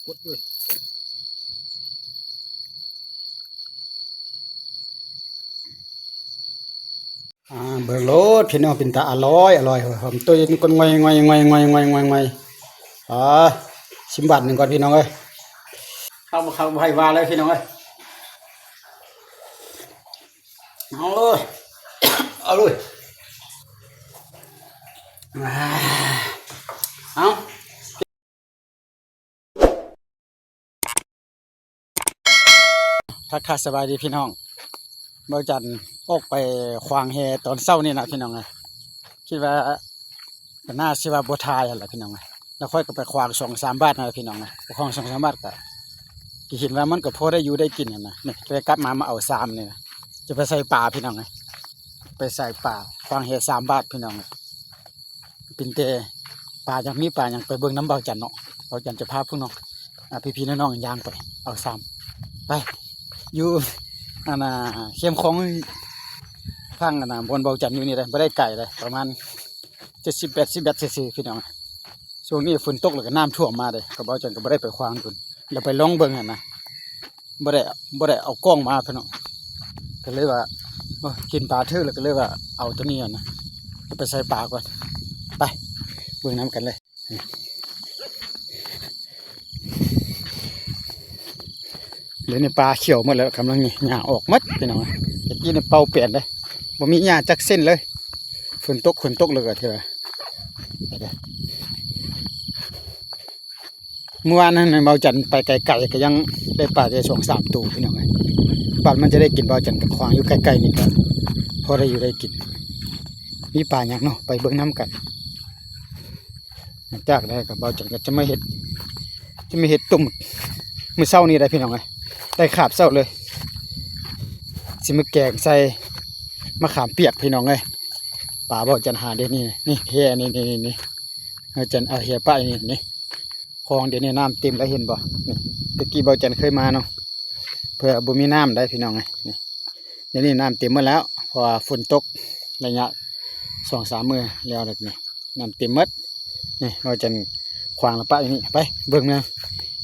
ກົດເລີຍ. ອ່າ ເບິ່ງໂລດພີ່ນ້ອງ ເປັນຕາອະລ່ອຍ ອະລ່ອຍ ຫອມ ໂຕຍ ກ່ອນ ງອຍໆໆໆໆໆ ອ່າ ຊິມບາດໜຶ່ງກ່ອນພີ່ນ້ອງເອີຍ. ເຂົ້າບໍ່ເຂົ້າບໍ່ໃຫ້ວ່າເລີຍພີ່ນ້ອງເອີຍ. ເອົາເລີຍ ເອົາເລີຍ ເອົາ. ທັກທາຍສະບາຍດີພີ່ນ້ອງ. ບ່າວຈັນອອກໄປຂວາງແຮ່ຕອນເຊົ້ານີ້ນະພີ່ນ້ອງເອີຍ. ຄິດວ່າກໍໜ້າຊິວ່າບໍ່ຖ່າຍຫັ້ນລະພີ່ນ້ອງເອີຍ. ແລ້ວຂ້ອຍກໍໄປຂວາງສອງສາມບາດຫັ້ນລະພີ່ນ້ອງເອີຍ. ໄປຂວາງສອງສາມບາດກໍ ກໍເຫັນວ່າມັນກໍພໍໄດ້ຢູ່ໄດ້ກິນຫັ້ນນະ. ນີ້ ແຕ່ກັບມາ ມາເອົາຊາມນີ້ນະ ຈະໄປໃສ່ປາພີ່ນ້ອງເອີຍ. ໄປໃສ່ປາ ຂວາງແຮ່ສາມບາດພີ່ນ້ອງເອີຍ. ເປັນແຕ່ປາຫຍັງ ມີປາຫຍັງ ໄປເບິ່ງນຳບ່າວຈັນເນາະ. ບ່າວຈັນຈະພາພວກນ້ອງ ອ່າ ພີ່ໆນ້ອງໆຍ່າງໄປເອົາຊາມ ໄປ ຢູ່ອັນນ່າ ແຄມຂອງ ທາງອັນນ່າ ບ່ອນບ່າວຈັນຢູ່ນີ້ເດ້ ບໍ່ໄດ້ໄກເດ້ ປະມານເຈັດສິບແປດສິບແມັດຊື່ໆພີ່ນ້ອງ. ຊ່ວງນີ້ຝົນຕົກແລ້ວກໍນ້ຳຖ້ວມມາເດ້ ກໍບ່າວຈັນກໍບໍ່ໄດ້ໄປຂວາງພຸ້ນ ແລ້ວໄປລອງເບິ່ງຫັ້ນນະ. ບໍ່ໄດ້ ບໍ່ໄດ້ເອົາກ້ອງມາພີ່ນ້ອງ ກໍເລີຍວ່າ ໂອ້ຍ ກິນປາຖືກແລ້ວ ກໍເລີຍວ່າເອົາໂຕນີ້ຫັ້ນນະ ໄປໃສ່ປາກ່ອນ. ໄປເບິ່ງນຳກັນເລີຍ. ດຽວນີ້ປາຂຽວໝົດແລ້ວ ກຳລັງນີ້ ຫຍ້າອອກໝົດພີ່ນ້ອງ. ແຕ່ກີ້ນີ້ເປົ່າແປນເດ້ ບໍ່ມີຫຍ້າຈັກເສັ້ນເລີຍ. ຝົນຕົກ ຝົນຕົກເລີຍກໍຖືວ່າ ມື້ວານນັ້ນບ່າວຈັນໄປໄກໆ ກໍຍັງໄດ້ປາແຕ່ສອງສາມໂຕພີ່ນ້ອງເອີຍ. ບາດມັນຈະໄດ້ກິນ ບ່າວຈັນກໍຂວາງຢູ່ໃກ້ໆນີ້ ກໍພໍໄດ້ຢູ່ໄດ້ກິນ. ມີປາຫຍັງເນາະ ໄປເບິ່ງນຳກັນ. ຫຼັງຈາກນັ້ນກໍບ່າວຈັນກໍຈະມາເຮັດ ຈະມາເຮັດຕົ້ມມື້ເຊົ້ານີ້ໄດ້ພີ່ນ້ອງເອີຍ. ໄດ້ຄາບເຊົ້າເລີຍ ຊິມາແກງໃສ່ມະຂາມປຽກພີ່ນ້ອງເອີຍ. ປາບ່າວຈັນຫາເດ້ນີ້ ນີ້ແຮ່ນີ້ ນີ້ ນີ້ ບ່າວຈັນເອົາແຮ່ປະນີ້ ນີ້ ຄອງດຽວນີ້ນ້ຳເຕັມແລ້ວ ເຫັນບໍ່? ນີ້ ແຕ່ກີ້ບ່າວຈັນເຄີຍມາເນາະ ເພື່ອບໍ່ມີນ້ຳໄດ໋ພີ່ນ້ອງເອີຍ. ນີ້ ດຽວນີ້ນ້ຳເຕັມໝົດແລ້ວ ເພາະວ່າຝົນຕົກໄລຍະສອງສາມມື້ແລ້ວ ນີ້ ນ້ຳເຕັມໝົດ. ນີ້ ບ່າວຈັນຂວາງລະປະຢູ່ນີ້ ໄປເບິ່ງນະ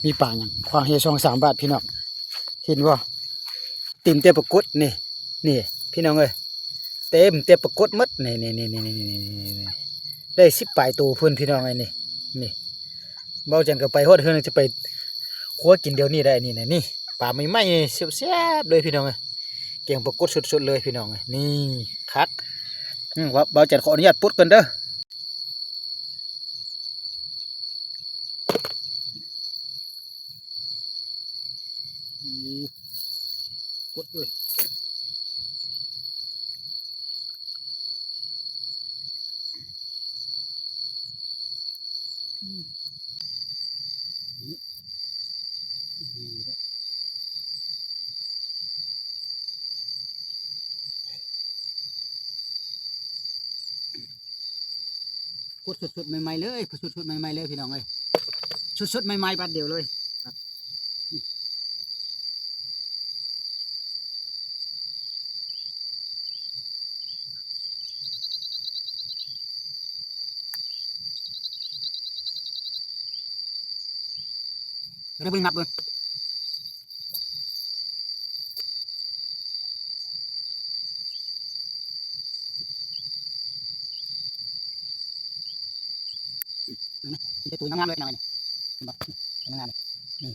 ມີປາຫຍັງ. ຂວາງແຮ່ສອງສາມບາດພີ່ນ້ອງ ເຫັນບໍ່? ເຕັມແຕ່ປາກົດນີ້ ນີ້ພີ່ນ້ອງເອີຍ ເຕັມແຕ່ປາກົດໝົດ ນີ້ ນີ້ ໄດ້ສິບປາຍໂຕພຸ້ນພີ່ນ້ອງເອີຍ. ນີ້ ນີ້ ບ່າວຈັນກໍໄປຮອດເຮືອນ ຈະໄປຄົວກິນດຽວນີ້ໄດ້ນີ້ນະ. ນີ້ປາໃໝ່ໆ ແຊບໆເລີຍພີ່ນ້ອງເອີຍ. ແກງປາກົດສົດໆເລີຍພີ່ນ້ອງເອີຍ. ນີ້ຄັກ ອືມ ບ່າວຈັນຂໍອະນຸຍາດປົດກ່ອນເດີ. ອືມ ກົດເລີຍ ອືມ ກົດສົດໆໃໝ່ໆເລີຍ ສົດໆໃໝ່ໆເລີຍພີ່ນ້ອງເອີຍ ສົດໆໃໝ່ໆບາດດຽວເລີຍ. ເດີ ເບິ່ງນັບເບິ່ງ ນີ້ ມີແຕ່ໂຕງາມໆເລີຍພີ່ນ້ອງ ເຫັນບໍ່? ງາມໆ ນີ້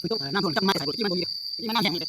ຝົນຕົກ ນ້ຳຖ້ວມ ຈັກມາແຕ່ໃສ ບໍ່ ທີ່ມັນບໍ່ມີ ທີ່ມັນນ້ຳແຫ້ງນີ້ເດ້.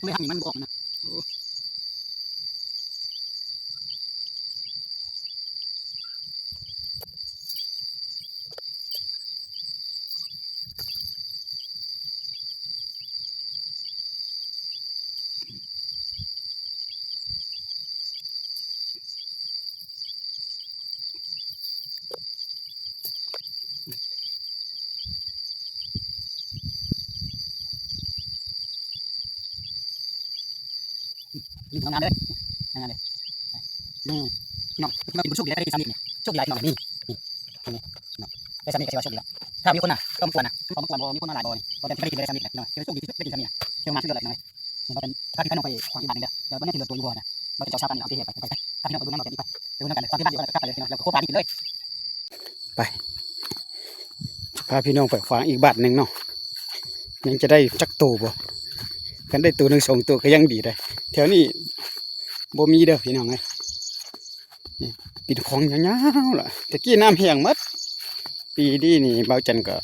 ເລີຍທາງນີ້ມັນບໍ່ອອກນະ ໂອ້. ເ ງາມໆເດີ ງາມໆເດີ ອືມ ເນາະ ເຮົາກິນບໍ່ສຸກດີແລ້ວ ໄດ້ກິນຊຳນີ້ ໂຊກດີຫຼາຍພີ່ນ້ອງ ນີ້ ນີ້ ນີ້ເນາະ ໄດ້ຊຳນີ້ກໍຖືວ່າໂຊກດີແລ້ວ ຖ້າມີຄົນນະ ກໍມາກວນນະ ເຂົາມາກວນບໍ່ ມີຄົນມາຫຼາຍບໍ່ນີ້ ບໍ່ໄດ້ ໄດ້ກິນໄດ້ຊຳນີ້ແຫຼະພີ່ນ້ອງ ຖືວ່າໂຊກດີສຸດ ໄດ້ກິນຊຳນີ້ນະ ຖືວ່າມາສຸດຍອດແລ້ວພີ່ນ້ອງເອີຍ ນີ້ ບໍ່ເປັນ ພາພີ່ນ້ອງໄປຂວາງອີກບາດໜຶ່ງເດີ ແລ້ວບໍ່ແນ່ຊິເຫຼືອຕົວຢູ່ບໍ່ນະ ບໍ່ເປັນເຈົ້າຊາວພັນນີ້ເອົາທີ່ເຮັດໄປ ພາພີ່ນ້ອງໄປເບິ່ງນຳ ເຮົາຈະໄດ້ໄປ ໄປເບິ່ງນຳກັນ ຕອນທີ່ບ້ານຢູ່ ກັບໄປເລີຍພີ່ນ້ອງ ແລ້ວກໍຄົບປານີ້ກິນເລີຍ ໄປ ຈະພາພີ່ນ້ອງໄປຂວາງອີກບາດໜຶ່ງເນາະ ຍັງຈະໄດ້ຈັກໂຕບໍ່ ຄັນໄດ້ໂຕໜຶ່ງສອງໂຕກໍຍັງດີໄດ໋ ແຖວນີ້ບໍ່ມີເດີພີ່ນ້ອງເອີຍ ນີ້ ເປັນຂອງຍາວໆລະ ແຕ່ກີ້ນ້ຳແຫ້ງໝົດ ປີນີ້ນີ້ບ່າວຈັນກໍ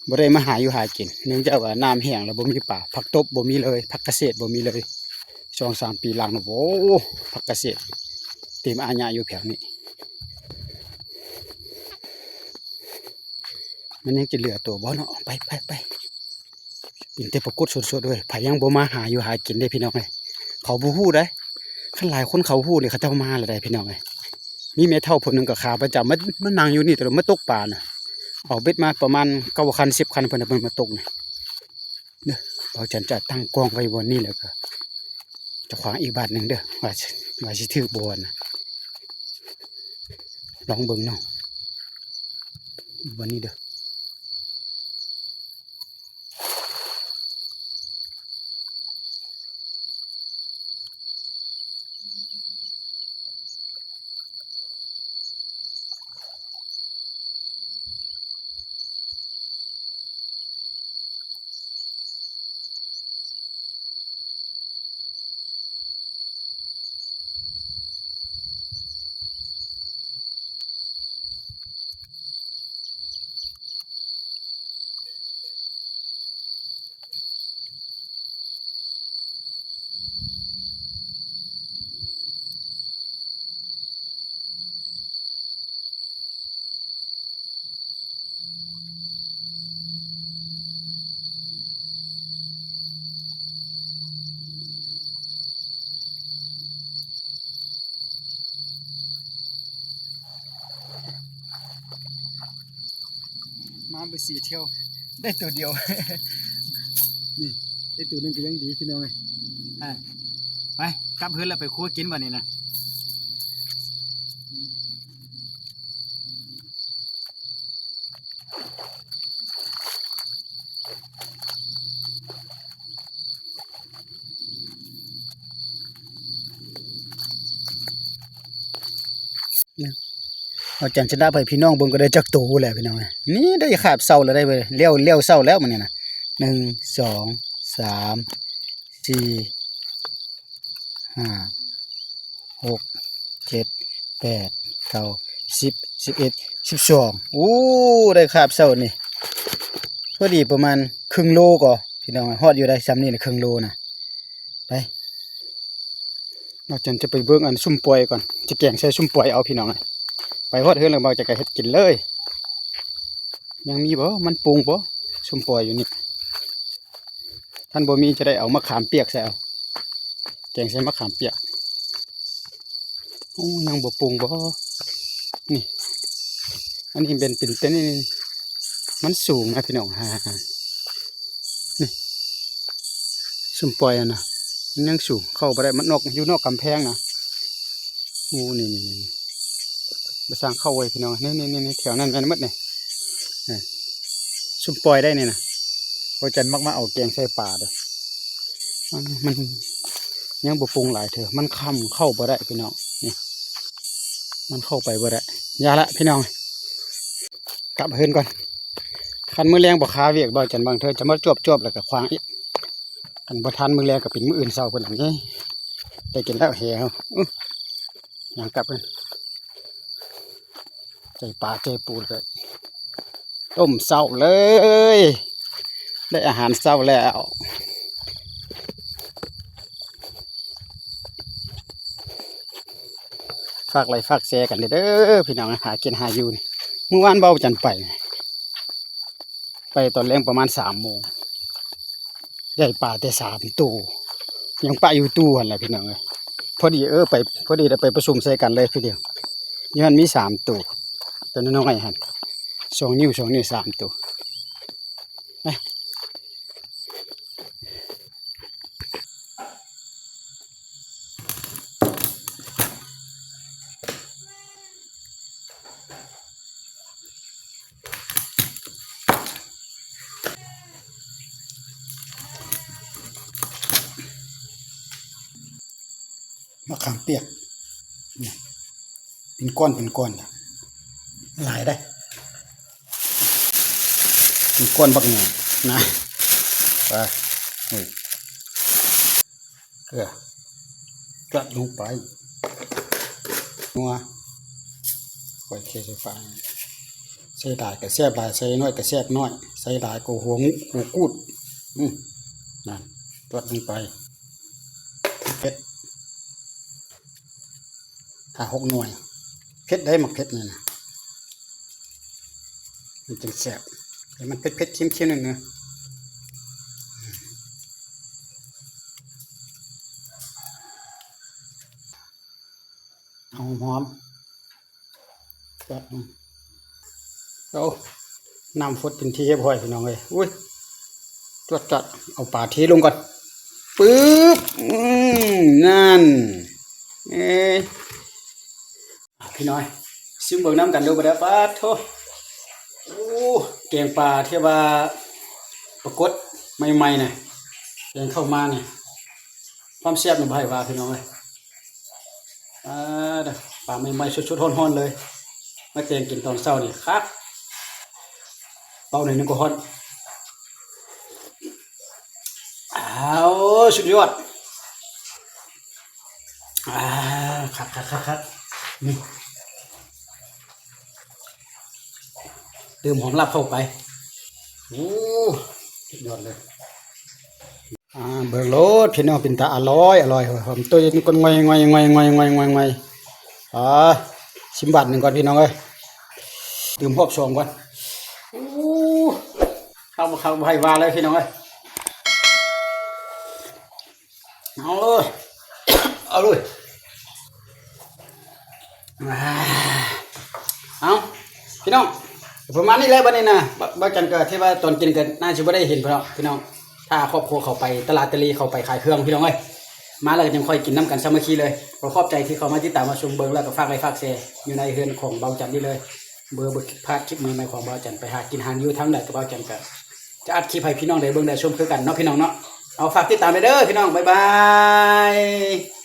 ບໍ່ໄດ້ມາຫາຢູ່ຫາກິນ ເນື່ອງຈາກວ່ານ້ຳແຫ້ງແລ້ວບໍ່ມີປາ ຜັກຕົບບໍ່ມີເລີຍ ຜັກກະເສດບໍ່ມີເລີຍ ສອງສາມປີຫຼັງນະ ໂອ້ ຜັກກະເສດເຕັມອາຍະຢູ່ແຖວນີ້ ມັນຍັງຈະເຫຼືອໂຕບໍ່ເນາະ ໄປ ໄປ ໄປ ເປັນແຕ່ປາກົດສົດໆເວີຍ ໃຜຍັງບໍ່ມາຫາຢູ່ຫາກິນເດ້ພີ່ນ້ອງເອີຍ ເຂົາບໍ່ຮູ້ໃດ໋ ຄັນຫຼາຍຄົນເຂົາຮູ້ນີ້ ເຂົາເຈົ້າມາແລ້ວໃດ໋ພີ່ນ້ອງເອີຍ ມີແມ່ເຖົ້າຜູ້ໜຶ່ງກໍຂາປະຈຳ ມາ ມານັ່ງຢູ່ນີ້ຕະຫຼອດ ມາຕົກປານະ ເອົາເບັດມາປະມານເກົ້າຄັນສິບຄັນ ເພິ່ນເອົາມາຕົກນີ້ ເດີ ບ່າວຈັນຈະຕັ້ງກ້ອງໄວ້ບ່ອນນີ້ ແລ້ວກໍຈະຂວາງອີກບາດໜຶ່ງເດີ ວ່າ ວ່າຊິຖືກບໍ່ນະ ລອງເບິ່ງເນາະ ບ່ອນນີ້ເດີ. ມາເບີສີ່ທ່ຽວ ໄດ້ໂຕດຽວ ນີ້ ໄດ້ໂຕໜຶ່ງກໍຍັງດີພີ່ນ້ອງເອີຍ ອ່າ ໄປ ກັບເຮືອນແລ້ວໄປຄົວກິນບັດນີ້ນະ. ເອົາຈັນຊະນະໃຫ້ພີ່ນ້ອງເບິ່ງກໍໄດ້ຈັກໂຕແຫຼະພີ່ນ້ອງເອີຍ ນີ້ໄດ້ຄາບເຊົ້າແລ້ວ ໄດ້ແລ້ວ ແລ້ວເຊົ້າແລ້ວມື້ນີ້ນະ ໜຶ່ງ ສອງ ສາມ ສີ່ ຫ້າ ຫົກ ເຈັດ ແປດ ເກົ້າ ສິບ ສິບເອັດ ສິບສອງ ໂອ້ ໄດ້ຄາບເຊົ້ານີ້ ພໍດີປະມານເຄິ່ງໂລກໍ ພີ່ນ້ອງ ຮອດຢູ່ໄດ໋ ຊ່ຳນີ້ນະ ເຄິ່ງໂລນະ ໄປ ເຮົາຈັ່ງຈະໄປເບິ່ງອັນຊຸມປ່ອຍກ່ອນ ຈະແກງໃສ່ຊຸມປ່ອຍເອົາພີ່ນ້ອງ ໄປຮອດເຮືອນແລ້ວເຮົາຈະກະເຮັດກິນເລີຍ ຍັງມີບໍ່ ມັນປຸງບໍ່ ຊຸມປ່ອຍຢູ່ນີ້ ຄັນບໍ່ມີຈະໄດ້ເອົາມະຂາມປຽກໃສ່ເອົາ ແກງໃສ່ມະຂາມປຽກ ໂອ້ ຍັງບໍ່ປຸງບໍ່ ນີ້ ອັນນີ້ເປັນ ເປັນ ເປັນ ນີ້ ມັນສູງນະພີ່ນ້ອງ ນີ້ ຊຸມປ່ອຍຫັ້ນນະ ມັນຍັງສູງ ເຂົ້າບໍ່ໄດ້ ມັນນອກ ຢູ່ນອກກຳແພງນະ ໂອ້ ນີ້ ນີ້ ນີ້ ບໍ່ຊ່າງເຂົ້າເວີຍພີ່ນ້ອງ ນີ້ ນີ້ ນີ້ ແຖວນັ້ນແມ່ນໝົດນີ້ ຊຸມປ່ອຍໄດ້ນີ້ນະ ບໍ່ຈັນມັກມາເອົາແກງໃສ່ປາເດີ້ ມັນ ມັນຍັງບໍ່ປຸງຫຼາຍເທື່ອ ມັນຄ່ຳເຂົ້າບໍ່ໄດ້ພີ່ນ້ອງ ນີ້ ມັນເຂົ້າໄປບໍ່ໄດ້ ຢ່າລະພີ່ນ້ອງ ກັບເຮືອນກ່ອນ ຄັນມື້ແລງບໍ່ຄາວຽກ ບ່າວຈັນບາງເທື່ອຈະມາຈວບໆ ແລ້ວກໍຂວາງອີກ ຄັນບໍ່ທັນມື້ແລງກໍເປັນມື້ອື່ນເຊົ້າພຸ້ນແຫຼະ ໄດ້ກິນແລ້ວແຫ ຍ່າງກັບເຮືອນ ໃຈປາໃຈປູ ແລ້ວກໍຕົ້ມເຊົ້າເລີຍ ໄດ້ອາຫານເຊົ້າແລ້ວ ຝາກໄລ້ຝາກແຊກັນເດີ້ພີ່ນ້ອງ ຫາກິນຫາຢູ່ນີ້ ມື້ວານເວົ້າຈັນໄປ ໄປຕອນແລງປະມານສາມໂມງ ໄດ້ປາແຕ່ສາມໂຕ ຍັງປະຢູ່ຕູ້ຫັ້ນແຫຼະພີ່ນ້ອງເອີຍ ພໍດີ ເອີ ໄປ ພໍດີໄດ້ໄປປະຊຸມໃສ່ກັນເລີຍຄືດຽວ ຢູ່ຫັ້ນມີສາມໂຕ ໂຕນ້ອຍໆຫັ້ນ ສອງນິ້ວ ສອງນິ້ວ ສາມໂຕ ໄປ. ມະຂາມປຽກ ເປັນກ້ອນເປັນກ້ອນ ຫຼາຍເດ້ ເປັນກ້ອນບັກໃຫຍ່ນະ ໄປ ນີ້ ເກືອ ຈັດລົງໄປ ນົວ ຂ້ອຍເທໃສ່ຝາ ໃສ່ຫຼາຍກໍແຊບຫຼາຍ ໃສ່ນ້ອຍກໍແຊບນ້ອຍ ໃສ່ຫຼາຍກໍຫົວງູ ຫົວກູດ ອື ນັ້ນ ຈັດລົງໄປ ເຜັດ ຫ້າຫົກໜ່ວຍ ເຜັດໄດ໋ ໝາກເຜັດນີ້ນະ ມັນຈຶ່ງແຊບ ໃຫ້ມັນເຜັດໆ ເຄັມໆ ໜ້ອຍໜຶ່ງ ເອົາຫອມໆ ແປັບໜຶ່ງ ເອົາ ນ້ຳຟົດເປັນທີ່ຮຽບຮ້ອຍ ພີ່ນ້ອງເອີຍ ອຸ້ຍ ຈວດໆ ເອົາປາເທລົງກ່ອນ ປຶບ ອືມ ນັ້ນ ເອີ ພີ່ນ້ອງ ຊິມເບິ່ງນຳກັນເດີ ບາດນີ້ ປາດໂທ້ ໂອ້ ແກງປາທີ່ວ່າປາກົດໃໝ່ໆ ນະ ແກງເຂົ້າມານີ້ ຄວາມແຊບນີ້ບໍ່ໃຫ້ວ່າ ພີ່ນ້ອງເອີຍ ອາ ປາໃໝ່ໆ ສົດໆ ຮ້ອນໆ ເລີຍ ມາແກງກິນຕອນເຊົ້ານີ້ຄັກ ເປົ່າໜ້ອຍໜຶ່ງກໍຮ້ອນ ອ້າວ ສຸດຍອດ ອາ ຄັກໆໆໆ ນີ້ ຕື່ມຫອມລາບເຂົ້າໄປ ໂອ້ ສຸດຍອດເລີຍ ອາ ເບິ່ງໂລດພີ່ນ້ອງ ເປັນຕາອະລ່ອຍ ອະລ່ອຍ ຫອມ ໂຕຍກ່ອນ ງອຍໆໆໆໆ ອາ ຊິມບາດໜຶ່ງກ່ອນພີ່ນ້ອງເອີຍ ຕື່ມຮອບສອງກ່ອນ ໂອ້ ເຂົ້າບໍ່ເຂົ້າບໍ່ໃຫ້ວ່າເລີຍພີ່ນ້ອງເອີຍ ເອົາເລີຍ ເອົາເລີຍ ອາ ເອົາ ພີ່ນ້ອງ ປະມານນີ້ແຫຼະ ບັດນີ້ນະ ບ່າວ ບ່າວຈັນກໍ ທີ່ວ່າຕອນກິນກໍໜ້າຊິບໍ່ໄດ້ເຫັນເນາະ ພີ່ນ້ອງ ພາຄອບຄົວເຂົ້າໄປຕະຫຼາດຕະຫຼີ ເຂົ້າໄປຂາຍເຄື່ອງ ພີ່ນ້ອງເອີຍ ມາແລ້ວກໍຍັງຄ່ອຍກິນນຳກັນ ສາມັກຄີເລີຍ ຂໍຂອບໃຈທີ່ເຂົ້າມາຕິດຕາມ ມາຊົມເບິ່ງ ແລ້ວກໍຝາກໄລຄ໌ ຝາກແຊ ຢູ່ໃນເຮືອນຂອງບ່າວຈັນນີ້ເລີຍ ເພື່ອບໍ່ພາດຄລິບໃໝ່ໆ ຂອງບ່າວຈັນ ໄປຫາກິນຫາຢູ່ທາງໃດ ກໍບ່າວຈັນກໍຈະອັດຄລິບໃຫ້ພີ່ນ້ອງໄດ້ເບິ່ງໄດ້ຊົມຄືກັນເນາະ ພີ່ນ້ອງເນາະ ເອົາ ຝາກຕິດຕາມແດ່ເດີ ພີ່ນ້ອງ ບາຍບາຍ.